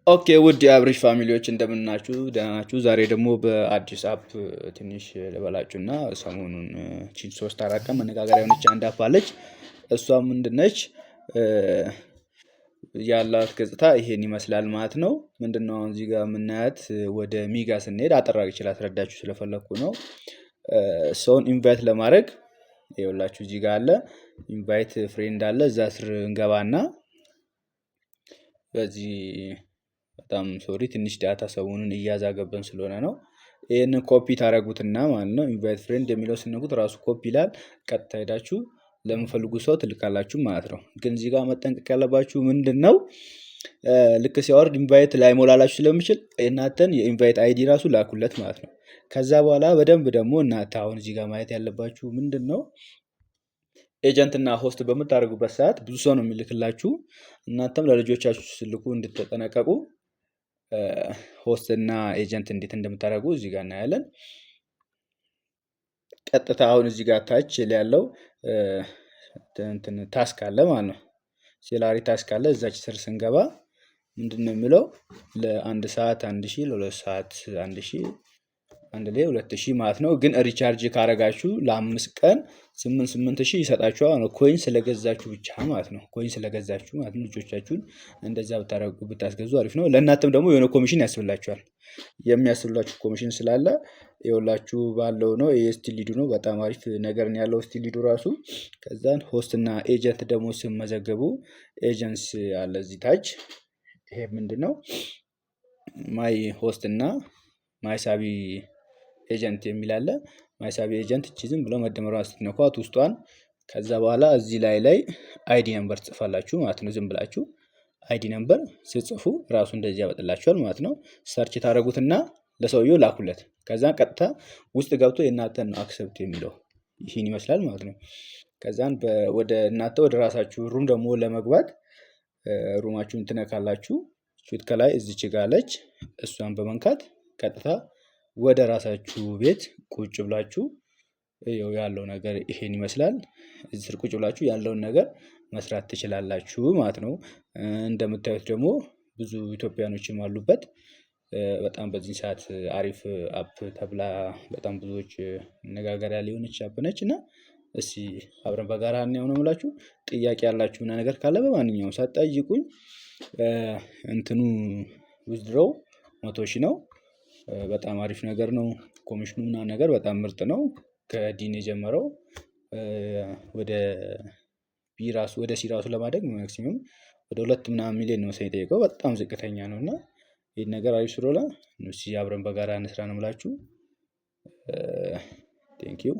Okay ውድ የአብሪሽ family ዎች እንደምናችሁ ደህና ናችሁ? ዛሬ ደግሞ በአዲስ app ትንሽ ልበላችሁ እና ሰሞኑን ቺን 3-4 ቀን መነጋገሪያ የሆነች አንድ app አለች። እሷ ምንድነች ያላት ገጽታ ይሄን ይመስላል ማለት ነው። ምንድነው አሁን እዚህ ጋር የምናያት ወደ ሚጋ ስንሄድ አጠር አድርጌ ላስረዳችሁ ስለፈለግኩ ነው። ሰውን invite ለማድረግ ይኸውላችሁ እዚህ ጋር አለ invite friend አለ። እዛ ስር እንገባና በዚህ በጣም sorry ትንሽ data ሰሞኑን እያዛገበን ስለሆነ ነው። ይህንን ኮፒ ታደርጉትና ማለት ነው invite friend የሚለው ስትነኩት ራሱ ኮፒ ይላል። ቀጥታ ሄዳችሁ ለምትፈልጉ ሰው ትልካላችሁ ማለት ነው። ግን እዚህ ጋር መጠንቀቅ ያለባችሁ ምንድን ነው፣ ልክ ሲያወርድ invite ላይሞላላችሁ ስለሚችል የእናንተን የ invite ID ራሱ ላኩለት ማለት ነው። ከዛ በኋላ በደንብ ደግሞ እናንተ አሁን እዚህ ጋር ማየት ያለባችሁ ምንድን ነው፣ agent እና host በምታደርጉበት ሰዓት ብዙ ሰው ነው የሚልክላችሁ። እናንተም ለልጆቻችሁ ስትልኩ እንድትጠነቀቁ host እና agent እንዴት እንደምታደርጉ እዚህ ጋር እናያለን። ቀጥታ አሁን እዚህ ጋር ታች ያለው እንትን task አለ ማለት ነው። Salary task አለ። እዛች ስር ስንገባ ምንድን ነው የሚለው ለአንድ ሰዓት 1000፣ ለ2 ሰዓት 1000፣ አንድ ላይ 2000 ማለት ነው። ግን recharge ካረጋችሁ ለ5 ቀን 8 8 ሺህ ይሰጣችኋል ነው። Coin ስለገዛችሁ ብቻ ማለት ነው። Coin ስለገዛችሁ ማለት ነው። ልጆቻችሁን እንደዛ ብታደርጉ ብታስገዙ አሪፍ ነው። ለእናንተም ደግሞ የሆነ ኮሚሽን ያስብላችኋል። የሚያስብላችሁ ኮሚሽን ስላለ ይኸውላችሁ ባለው ነው። ይሄ still lead ኡ ነው። በጣም አሪፍ ነገር ነው ያለው still lead ኡ ራሱ። ከዛን host እና agent ደግሞ ስትመዘገቡ agents አለ እዚህ ታች። ይሄ ምንድን ነው? My host እና my ሳቢ agent የሚል አለ። My ሳቢ agent እቺ ዝም ብሎ መደመሯን ስትነኳት ውስጧን ከዛ በኋላ እዚህ ላይ ID number ትጽፋላችሁ ማለት ነው። ዝም ብላችሁ ID number ስትጽፉ ራሱ እንደዚህ ያመጣላችኋል ማለት ነው። Search ታደርጉትና ለሰውየው ላኩለት። ከዛ ቀጥታ ውስጥ ገብቶ የእናንተን ነው accept የሚለው፣ ይህን ይመስላል ማለት ነው። ከዛን ወደ እናንተ ወደ ራሳችሁ room ደግሞ ለመግባት room ኣችሁን ትነካላችሁ። ፊት ከላይ እዚች ጋ አለች። እሷን በመንካት ቀጥታ ወደ ራሳችሁ ቤት ቁጭ ብላችሁ ይኸው ያለው ነገር ይሄን ይመስላል። እዚህ ስር ቁጭ ብላችሁ ያለውን ነገር መስራት ትችላላችሁ ማለት ነው። እንደምታዩት ደግሞ ብዙ ኢትዮጵያኖችም አሉበት። በጣም በዚህ ሰዓት አሪፍ app ተብላ በጣም ብዙዎች መነጋገሪያ ሊሆነች app ነች እና እስቲ አብረን በጋራ እንየው ነው የምላችሁ። ጥያቄ ያላችሁ እና ነገር ካለ በማንኛውም ሰዓት ጠይቁኝ። እንትኑ withdraw 100,000 ነው። በጣም አሪፍ ነገር ነው። ኮሚሽኑ ምናምን ነገር በጣም ምርጥ ነው። ከ D ነው የጀመረው ወደ B ራሱ ወደ C ራሱ ለማደግ maximum ወደ ሁለት ምናምን ሚሊዮን ነው መሰለኝ የጠየቀው፣ በጣም ዝቅተኛ ነው። እና ይህን ነገር አሪፍ ስለሆነ እስኪ አብረን በጋራ እንስራ ነው የምላችሁ። Thank you.